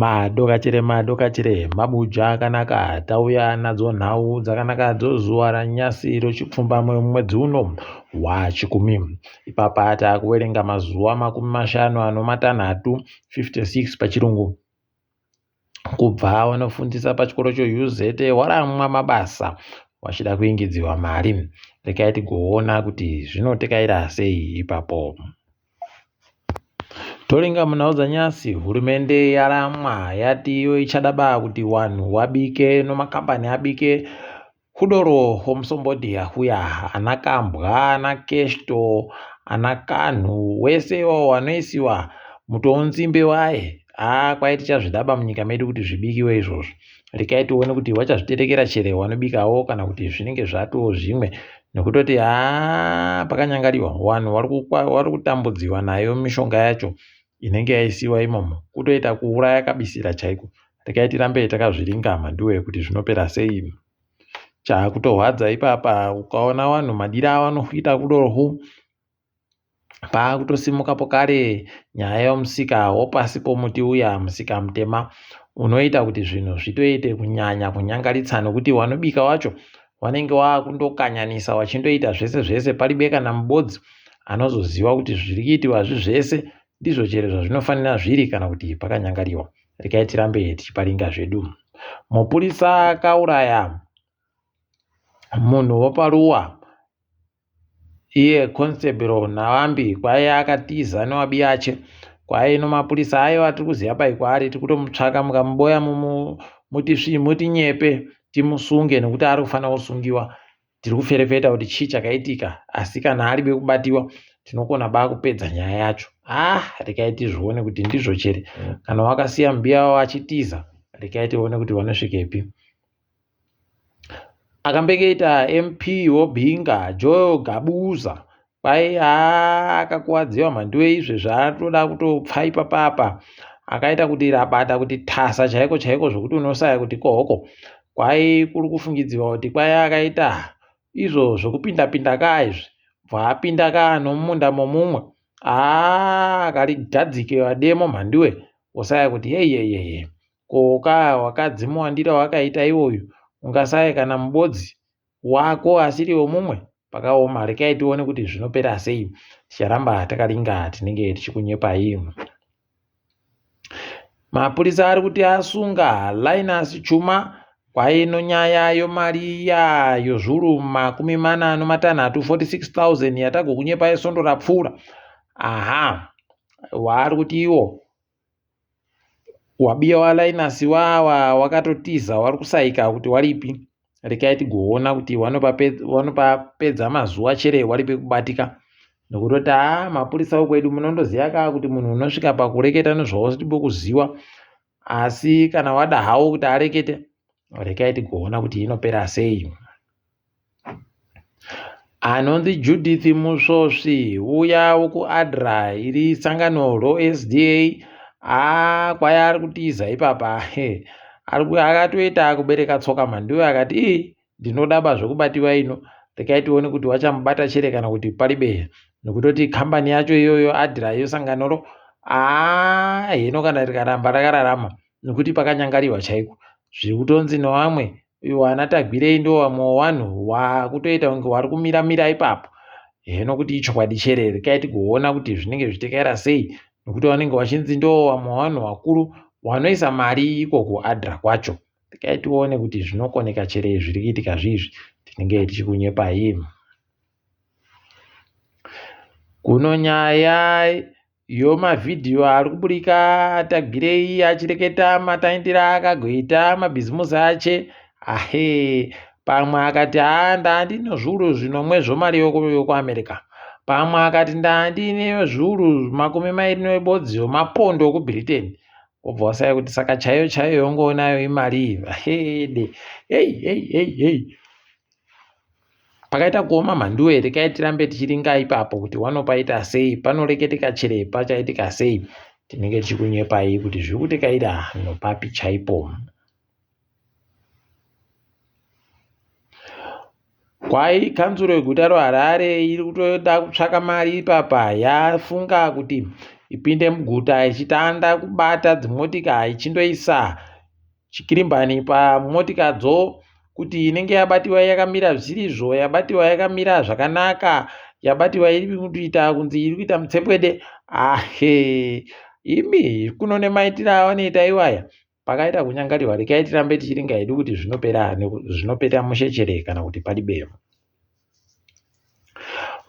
Madokachire madokachire mabuja akanaka tauya nadzo nhau dzakanaka dzozuva ranyasi rochipfumbamwe mumwedzi uno waChikumi. Ipapa takuverenga mazuva 50 anomatanhatu 56 pachirungu kubva vanofundisa pachikoro cheUZ waramwa mabasa wachida kuingidziwa mari. Regai tigoona kuti zvinotekaira sei ipapo. Toringa munhau dzanyasi, hurumende yaramwa yati iyo ichada ba kuti wanhu wabike nomakambani abike kudoro hwomusombodhiya huya ana kambwa ana keshto ana kanhu wese iwawo wanoisiwa muto wonzimbe waye haa kwai tichazvidaba munyika medu kuti zvibikiwe izvozvo rekai tione kuti wachazviterekera chere wanobikawo kana kuti zvinenge zvatoo zvimwe nekutoti haa pakanyangariwa vanhu vari kutambudziwa nayo mishonga yacho inenge yaisiwa imomo kutoita kuuraya kabisira chaiko rekai tirambe takazviringa mhanduwe kuti zvinopera sei chaakutorwadza ipapa ukaona vanhu madira avanoita kudorhu Paakutosimuka pokare nyaya yomusika wopasi pomuti uya musika mutema unoita kuti zvinhu zvitoite kunyanya kunyangaritsa nokuti wanobika wacho wanenge waakundokanyanisa wachindoita zvese zvese paribe kana mubodzi anozoziva kuti zviri kuitiwazvi zvese ndizvo chero zvazvinofanira zviri kana kuti pakanyangariwa. Regai tirambe tichiparinga zvedu. Mupurisa akauraya munhu woparuwa Iye Constable Navambi kwaiye akatiza newabiyache kwaiye nomapurisa aiwa tiri kuziva pai kwaari tiri kutomutsvaka mukamuboya mutinyepe timusunge nekuti ari kufanira kusungiwa tiri kuferefeta kuti chii chakaitika asi kana aribe kubatiwa tinokona ba kupedza nyaya yacho ah rekai tizvione kuti ndizvo chere kana wakasiya mbiya wavo achitiza rekai tione kuti vanosvikepi Akambenge MP woBinga Joel Gabuza kwai haa akakuwadziwa mhanduwe izvezvi atoda kutopfa ipapa apa akaita kuti rabada kuti tasa chaiko chaiko zvokuti unosaya kuti kohoko kwai kuri kufungidzirwa kuti kwai akaita izvo zvokupinda pinda kaa izvi bvaapinda kaa nomumunda momumwe haa akarigadzike vademo mhanduwe wosaya kuti hei hei hei Ko ka wakadzi muwandiro wakaita iwoyu ungasaye kana mubodzi wako asiri womumwe pakaoma rekai tione kuti zvinopera sei ticharamba takaringa tinenge tichikunyepai mapurisa ari kuti asunga Linus Chuma kwaino nyaya yomari iya yozvuru 46 46000 yatagokunyepai svondo rapfuura aha waari kuti iwo Wabiya waLinus wawa wakatotiza wari kusaika kuti waripi rekai tigoona kuti wanopapedza mazuva chere waripi kubatika nokutoti haa mapurisa okwedu munondoziva kaa kuti munhu unosvika pakureketa nezvausiri kuziva asi kana wada hawo kuti arekete rekai tigoona kuti inopera sei. Anonzi Judith Musvosvi uya wekuAdra iri sangano roSDA haa kwai ari kutiza ipapa akatoita kubereka tsoka mhanduwe akati ii ndinodaba zvekubatiwa ino rekai tione kuti wachamubata chere kana kuti paribe nokutoti kambani yacho iyoyo Adra yesanganoro haa hino kana rikaramba rakararama nekuti pakanyangariwa chaiko zviri kutonzi nevamwe Iwo ana Tagwirei ndo vamwe wanhu wakutoita kunge wari kumira mira ipapo heno kuti ichokwadi chere rekai tigoona kuti zvinenge zvichitekaira sei nokuti vanenge vachinzi ndo vamwe vanhu vakuru wanoisa mari iko kuadra kwacho rekai tione kuti zvinokoneka chere zviri kuitika zviizvi tinenge tichikunyepai kuno nyaya Yo mavhidhiyo ari kuburika Tagwirei achireketa mataindiro aakagoita mabhizimusi ache ahe pamwe akati haa ndandine zviuru zvinomwe zvomari yokuAmerica pamwe akati ndandine zviuru 20 nebodzi yomapondo okuBritain wobva wasaya kuti saka chaiyo chaiyo yongoonayo imari iyi hede hei hei hei hei Pakaita kuoma mhanduwe rekai tirambe tichiringa ipapo kuti wanopaita sei panoreketeka chere pachaitika sei tinenge tichikunyepai kuti zviri kutekaira nopapi chaipo. Kwai kanzuro yeguta reHarare iri kutoda kutsvaka mari ipapa yafunga kuti ipinde muguta ichitanda kubata dzimotika ichindoisa chikirimbani pamotikadzo kuti inenge yabatiwa yakamira zvisirizvo yabatiwa yakamira zvakanaka yabatiwa iri kuita kunzi iri kuita mutsepwede ahe imi kuno nemaitiro avanoita iwaya pakaita kunyangarirwa rekai tirambe tichiringa hedu kuti zvinopera zvinopera mushe kana kuti padibe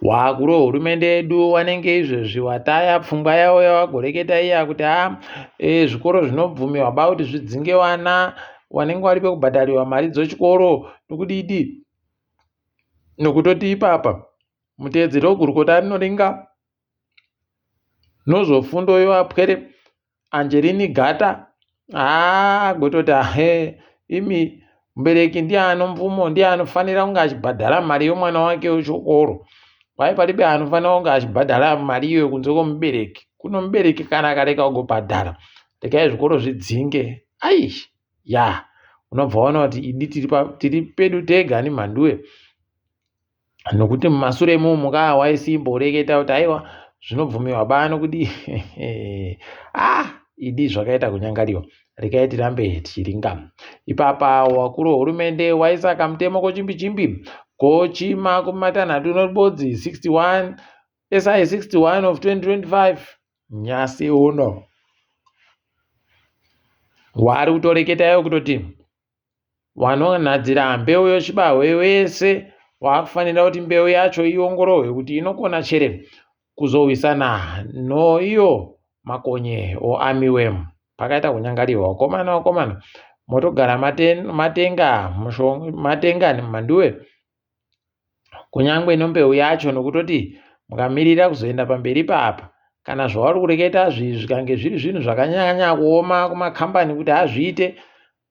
Wakuru wehurumende yedu wanenge izvezvi wataya pfungwa yavo yavagoreketa iya kuti ha e, zvikoro zvinobvumirwa ba kuti zvidzinge vana wanenge wari pekubhadhariwa mari dzechikoro nokudidi nokutoti ipapa muteedzero wegurukota rinoringa nozofundo yoapwere Angeline Gata haa agototi ahe imi mubereki ndiye anomvumo ndiye anofanira kunge achibhadhara mari yomwana wake wechikoro kwai paribe anofanira kunge achibhadhara mari iyoyo kunze kwomubereki kuno mubereki kana akareka kugobhadhara rekai zvikoro zvidzinge ai ya unobva waona kuti idi tiri pedu tega nemhanduwe nokuti mumasure imomo ka waisimboreketa kuti aiwa zvinobvumirwa bano kudii ah idi zvakaita kunyangariwa rekai tirambe tichiringa ipapa wakuru wehurumende waisa kamutemo kochimbi chimbi kochima matanhatu nobodzi 61 SI 61 of 2025 nyasi uno wari kutoreketayo kutoti Wanonhadzira mbeu yochibahwe wese wakufanira kuti mbeu yacho iongororwe kuti inokona chere kuzowisana noiyo makonye o armyworm. Pakaita kunyangarirwa vakomana vakomana motogara matenga matenga mhanduwe kunyangwe nombeu yacho nokutoti mukamirira kuzoenda pamberi papa kana zvauri kureketa zvi zvikange zviri zvinhu zvakanyanya kuoma kumakambani kuti azviite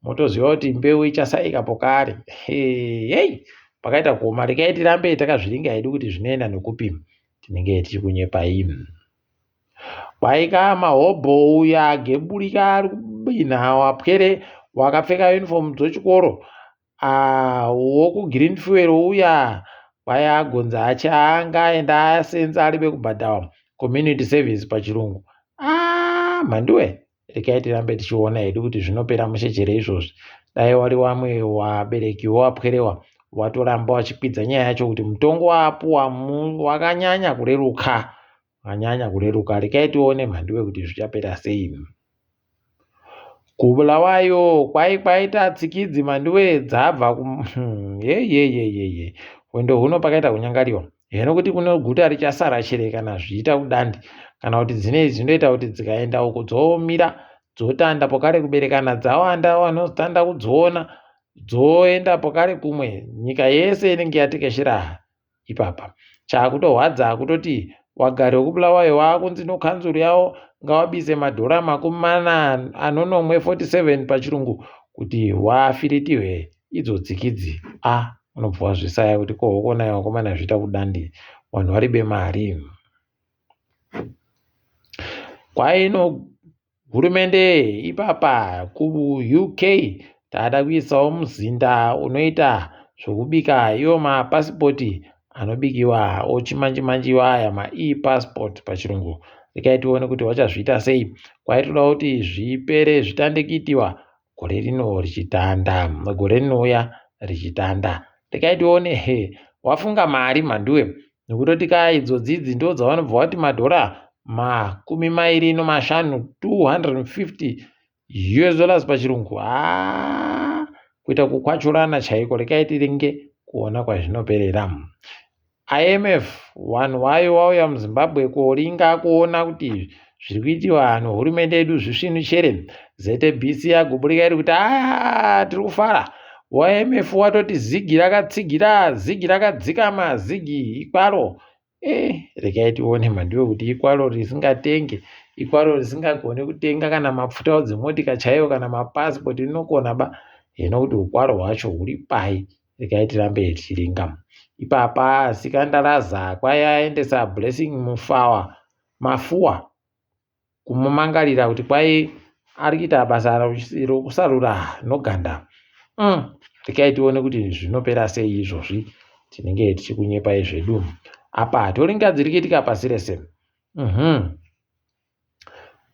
motoziva kuti mbeu ichasaika pokare hei pakaita kuoma rekai tirambe takazviringa hedu kuti zvinoenda nokupi tinenge tichikunyepai kwaika mahobho uya ageburika ari kubinha wapwere wakapfeka uniform dzochikoro Ah, wokugreen fuel uya kwai agonza achaanga aenda asenza aribe kubhadhawa community service pachirungu ah, mhanduwe rekai tirambe tichiona hedu kuti zvinopera mushechere izvozvi dai wari wamwe waberekiwo wapwerewa watoramba wachikwidza nyaya yacho kuti mutongo waapuwa wakanyanya kureruka wakanyanya kureruka rekai tione mhanduwe kuti zvichapera sei KuBulawayo kwai kwaita tsikidzi manduwe dzabva ku yeyeyeyeye hwendo huno pakaita kunyangariwa heno kuti kuno guta richasara chere kana zviita kudandi kana kuti dzine dzinoita kuti dzikaenda uko dzomira dzotanda pokare kuberekana dzawanda vanotanda kudziona dzoenda pokare kumwe nyika yese inenge yatekeshera ipapa. Chakutorwadza kutoti wagari wekuBulawayo wakunzi nokanzuru yavo ngawabise madhora makumi mana anonomwe 47 pachirungu kuti wafiritiwe idzo tsikidzi a unobva wazvisaya kuti ko hokonai vakomana zviita kudandi vanhu varibe mari kwaino Hurumende ipapa kuUK tada kuisawo muzinda unoita zvokubika iwo mapasipoti anobikiwa ochimanje manje iwaya mae-passport pachirungu. Rekai tione kuti vachazviita sei. Kwaitoda kuti zvipere zvitande kuitiwa gore rino richitanda gore rinouya richitanda rekai tione he wafunga mari mhanduwe nekutoti ka idzodzi idzi ndo dzavanobva vati madhora makumi mairi nomashanu 250 us dollars pachirungu haa kuita kukwachurana chaiko rekai tiringe kuona kwazvinoperera IMF vanhu vayo vauya muZimbabwe koringa kuona kuti zviri kuitiwa nehurumende yedu zvisvinu chere. ZBC yaguburika iri kuti aa tiri kufara. YMF watoti zigi rakatsigira, zigi rakadzikama, zigi ikwaro. Eh, regai tione mhanduwe kuti ikwaro risingatenge, ikwaro risingagone kutenga kana mafuta dzimotika chaiwo kana mapasipoti rinokona ba. Hino kuti ukwaro hwacho huri pai. Regai tirambe tichiringa. Ipapa Sikandaraza kwai aendesa Blessing Mufawa Mafuwa kumumangarira kuti kwai ari kuita basa rokusarura noganda. Mm. Regai tione kuti zvinopera sei izvozvi. Tinenge tichikunyepai zvedu. Apa toringa dziri kuitika pasi rese. Mm -hmm.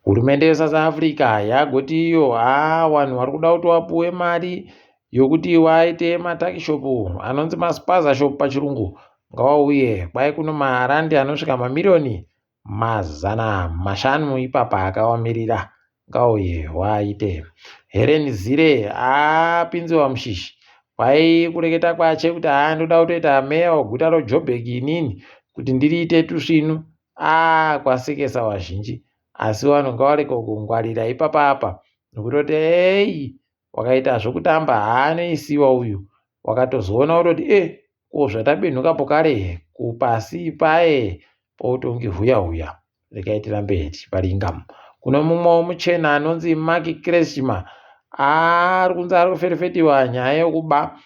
Hurumende yeSouth Africa yagoti iyo haa vanhu vari kuda kuti vapuwe mari yokuti vaite matakishopu anonzi maspaza shop pachirungu ngavauye kwai kuno marandi anosvika mamiriyoni 500 ipapa akavamirira ngauye waite. Helen Zille apinziwa mushishi kwai kureketa kwache kuti haa ndoda kutoita meya weguta roJoburg inini kuti ndiriite tusvinu aa kwasekesa vazhinji asi vanhu ngavarege kungwarira ipapa apa nokutoti ei wakaita zvokutamba haanoisiwa uyu wakatozoona kutoti e ko zvatabenhukapo kare kupasi paye poutongi huya huya regai tirambe tichiparinga kuno mumwewo muchena anonzi Mark Kretschmer ari kunzi ari kuferefetiwa nyaya yokuba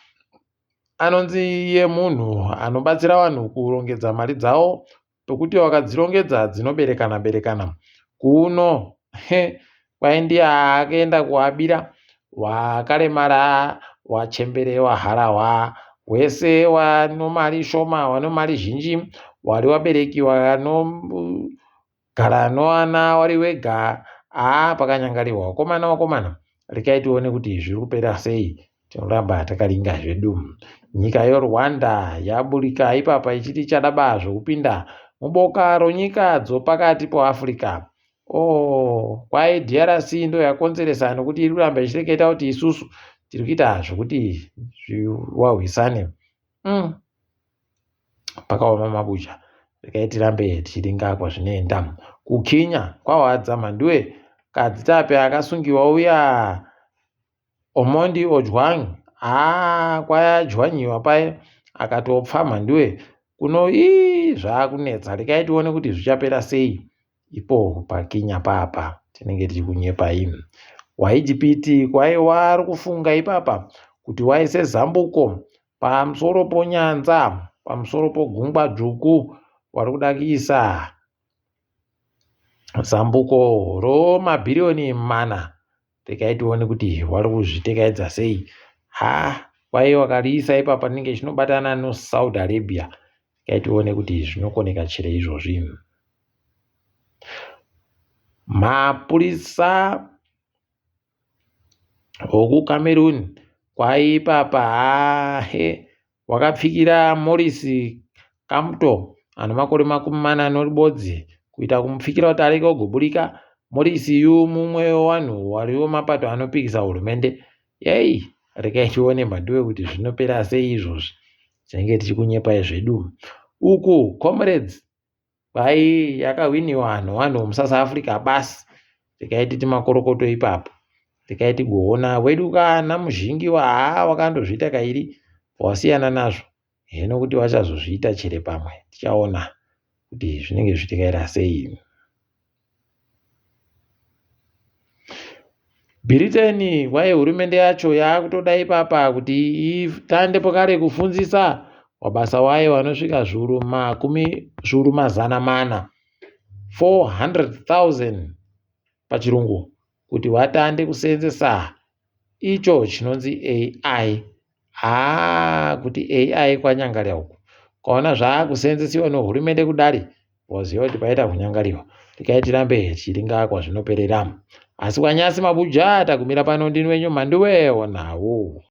anonzi iye munhu anobatsira vanhu kurongedza mari dzavo pekuti wakadzirongedza dzinoberekana berekana kuno kwai ndiye akaenda kuabira wakaremara wachembere waharahwa wese wano mari shoma wano mari zhinji wari wabereki wanogara noana wari wega aa pakanyangariwa wakomana wakomana rekai tione kuti zviri kupera sei tinoramba takaringa zvedu nyika yorwanda yaburika ipapa ichiti ichada ba zvokupinda muboka ronyika dzopakati poafrica oh kwai drc ndo yakonzeresa nokuti iri kuramba ichireketa kuti isusu tiri kuita zvokuti zviwahwisane mm. Pakaoma mabuja regai tirambe tichiringa kwazvinoenda. Kukhinya kwahwadza mhanduwe kadzitape akasungiwa uya Omondi Ojwang haa kwayajwanyiwa paye akatopfa mhanduwe kuno ii zvaakunetsa regai tione kuti zvichapera sei ipo pakinya papa tinenge tiri kunyepa imi waijipiti kwaiwa ari kufunga ipapa kuti waise zambuko Pamusoro ponyanza, pamusoro pogungwa dzvuku, wari kuda kuisa zambuko romabhiriyoni mana. Regai tione kuti wari kuzvitekaidza sei. Ha, kwai wakariisa ipapa rinenge chinobatana noSaudi Arabia. Regai tione kuti zvinokoneka chere izvozvi. Mapurisa wokuCameroon kwai ipapa haa wakapfikira Maurice Kamto ane makore 41 kuita kumupfikira kuti arege kugoburika. Maurice yu mumwe wevanhu wari wemapato anopikisa hurumende. Yei, regai tione mhanduwe kuti zvinopera sei izvozvi. Tinenge tichikunyepai zvedu. Uku comrades Kwai yakahwiniwa nevanhu vemuSouth Africa basi regai titi makorokoto ipapo regai tigoona wedu kana muzhingi haa wakandozviita kairi wasiyana nazvo heno kuti vachazozviita chere pamwe tichaona kuti zvinenge zvichitekaira sei. Britain kwaye hurumende yacho yakutoda ipapa kuti itande pokare kufunzisa wabasa wayo vanosvika zviuru makumi zviuru 400 400,000 pachirungu kuti vatande kuseenzesa icho chinonzi AI haa kuti AI kwanyangarira uku ukaona zvaakuseenzesiwa nehurumende kudari waziva kuti paita kunyangariwa tikai tirambe tichiringa kwazvinoperera asi kwanyasi mabuja tagumira pano ndini wenyu mhanduwe onhawu.